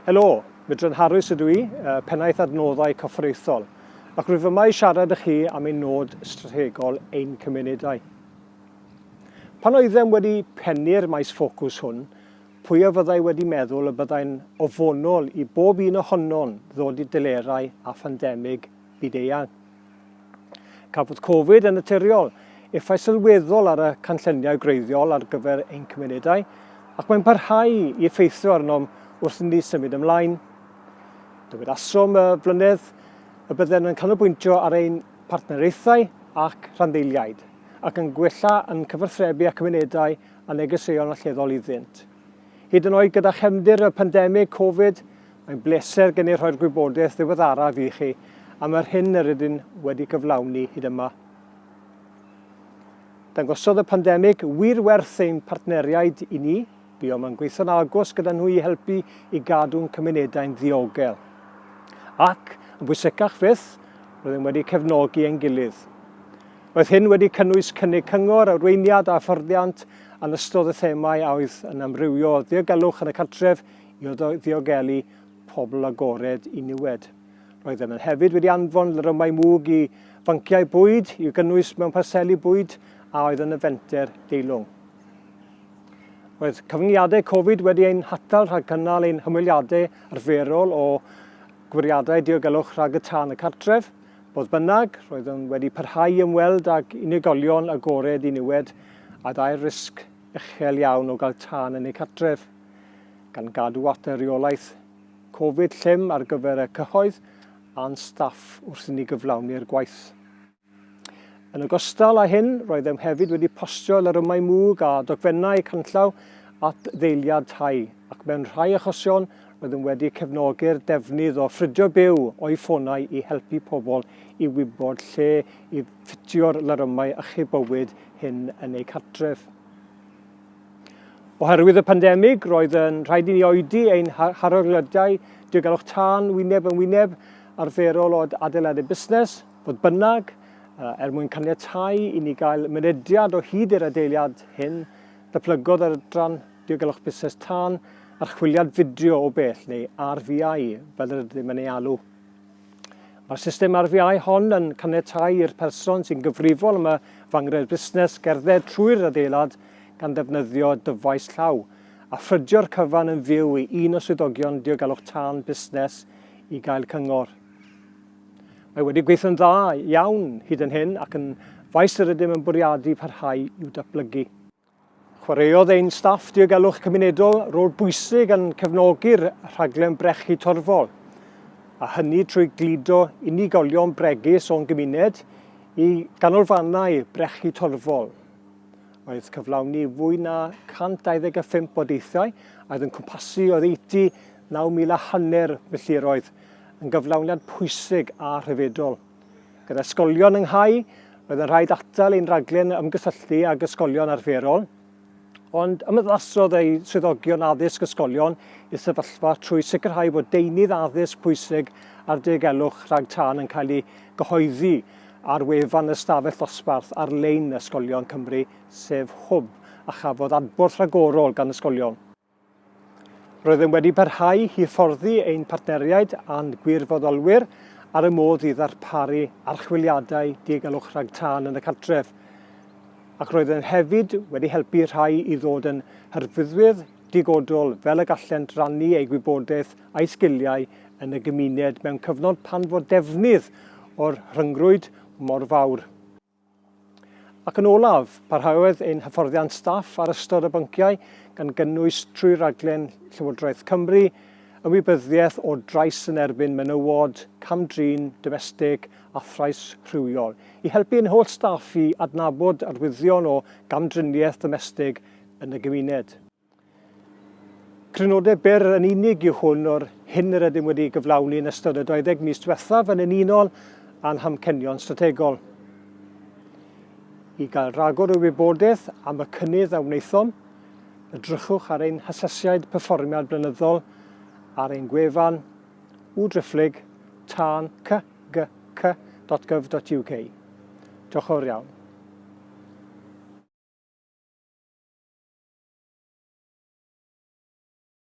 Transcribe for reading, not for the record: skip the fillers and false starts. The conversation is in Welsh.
Helo, Mydron Harris ydw i, Pennaeth Adnoddau Corfforaethol, ac rwyf yma i siarad â chi am ein nod strategol Ein Cymunedau. Pan oeddem wedi pennu'r maes ffocws hwn, pwy a fyddai wedi meddwl y byddai'n ofynnol i bob un ohonon ddod i delerau â phandemig byd-eang? Cafodd Covid yn naturiol effaith sylweddol ar y canlyniau gwreiddiol ar gyfer ein cymunedau, ac mae'n parhau i effeithio arnom wrth i ni symud ymlaen. Dywedasom y flynedd y byddem yn canolbwyntio ar ein partneriaethau ac rhanddeiliaid, ac yn gwella yn cyfathrebu â cymunedau a negeseuon allweddol iddynt. Hyd yn oed gyda chefndir y pandemig Covid, mae'n bleser gen i rhoi'r gwybodaeth ddiweddaraf i chi am yr hyn yr ydyn wedi gyflawni hyd yma. Dangosodd y pandemig wir werth ein partneriaid i ni, buom yn gweithio'n agos gyda nhw i helpu i gadw'n cymunedau'n ddiogel. Ac, yn bwysicach fyth, roeddem wedi cefnogi ein gilydd. Roedd hyn wedi cynnwys cynnig cyngor, arweiniad a hyfforddiant yn ystod y themâu a oedd yn amrywio o ddiogelwch yn y cartref i ddiogelu pobl agored i niwed. Roeddem yn hefyd wedi anfon larymau mwg i fanciau bwyd i'w gynnwys mewn parseli bwyd a oedd yn y fenter deilwng. Roedd cyfyngiadau Covid wedi ein hatal rhag cynnal ein hymweliadau arferol o gwiriadau diogelwch rhag y tân y cartref, Fodd bynnag, roeddwn wedi parhau i ymweld ag unigolion agored i niwed a ddau risg uchel iawn o gael tân yn eu cartref, gan gadw at y rheolaeth Covid llym ar gyfer y cyhoedd a'n staff wrth i ni gyflawni'r gwaith. Yn ogystal â hyn, roeddem hefyd wedi postio larymau mwg a dogfennau canllaw at ddeiliad tai, ac mewn rhai achosion roeddem wedi cefnogi'r defnydd o ffrydio byw o'u ffonau i helpu pobl i wybod lle i ffitio'r larymau achub bywyd hyn yn eu cartref. Oherwydd y pandemig, roedd yn rhaid i ni oedi ein harolygiadau diogelwch tân wyneb yn wyneb arferol o adeiladau busnes, Fodd bynnag, er mwyn caniatáu i ni gael mynediad o hyd i'r adeilad hyn, datblygodd yr Adran Diogelwch Busnes Tân archwiliad fideo o bell, neu RVI fel yr ydym yn ei alw. Mae'r system RVI hon yn caniatáu i'r person sy'n gyfrifol am y fangre'r busnes gerdded trwy'r adeilad gan ddefnyddio dyfais llaw, a ffrydio'r cyfan yn fyw i un o swyddogion diogelwch tân busnes i gael cyngor. Mae wedi gweithio'n dda iawn hyd yn hyn ac yn faes yr ydym yn bwriadu parhau i'w datblygu. Chwaraeodd ein staff diogelwch cymunedol rôl bwysig yn cefnogi'r rhaglen brechu torfol, a hynny trwy gludo unigolion bregus o'n gymuned i ganolfannau brechu torfol. Roedd cyflawni fwy na 125 o deithiau a oedd yn cwmpasu oddeutu 9,000 a hanner milltiroedd yn gyflawniad pwysig a rhyfeddol. Gyda ysgolion ynghau, roedd yn rhaid atal ein rhaglen ymgysylltu ag ysgolion arferol, ond ymddanghosodd ei swyddogion addysg ysgolion i'r sefyllfa trwy sicrhau bod deunydd addysg pwysig ar diogelwch rhag tân yn cael ei gyhoeddi ar wefan yr ystafell ddosbarth ar-lein Ysgolion Cymru, sef Hwb, a chafodd adborth rhagorol gan ysgolion. Roeddem wedi parhau i hyfforddi ein partneriaid a'n gwirfoddolwyr ar y modd i ddarparu archwiliadau diogelwch rhag tân yn y cartref, ac roeddem hefyd wedi helpu rhai i ddod yn hyrwyddwyr digodol fel y gallent rannu eu gwybodaeth a'u sgiliau yn y gymuned mewn cyfnod pan fo defnydd o'r rhyngrwyd mor fawr. Ac yn olaf, parhaodd ein hyfforddiant staff ar ystod o bynciau, gan gynnwys trwy raglen Llywodraeth Cymru, ymwybyddiaeth o drais yn erbyn menywod, cam-drin domestig a thrais rhywiol, i helpu ein holl staff i adnabod arwyddion o gamdriniaeth ddomestig yn y gymuned. Crynodeb byr yn unig yw hwn o'r hyn yr ydym wedi gyflawni yn ystod y 20 mis diwethaf yn unol â'n hamcenion strategol. I gael rhagor o wybodaeth am y cynnydd a wnaethom, edrychwch ar ein hasesiad perfformiad blynyddol ar ein gwefan www.tân.cgc.gov.uk. Diolch yn fawr iawn.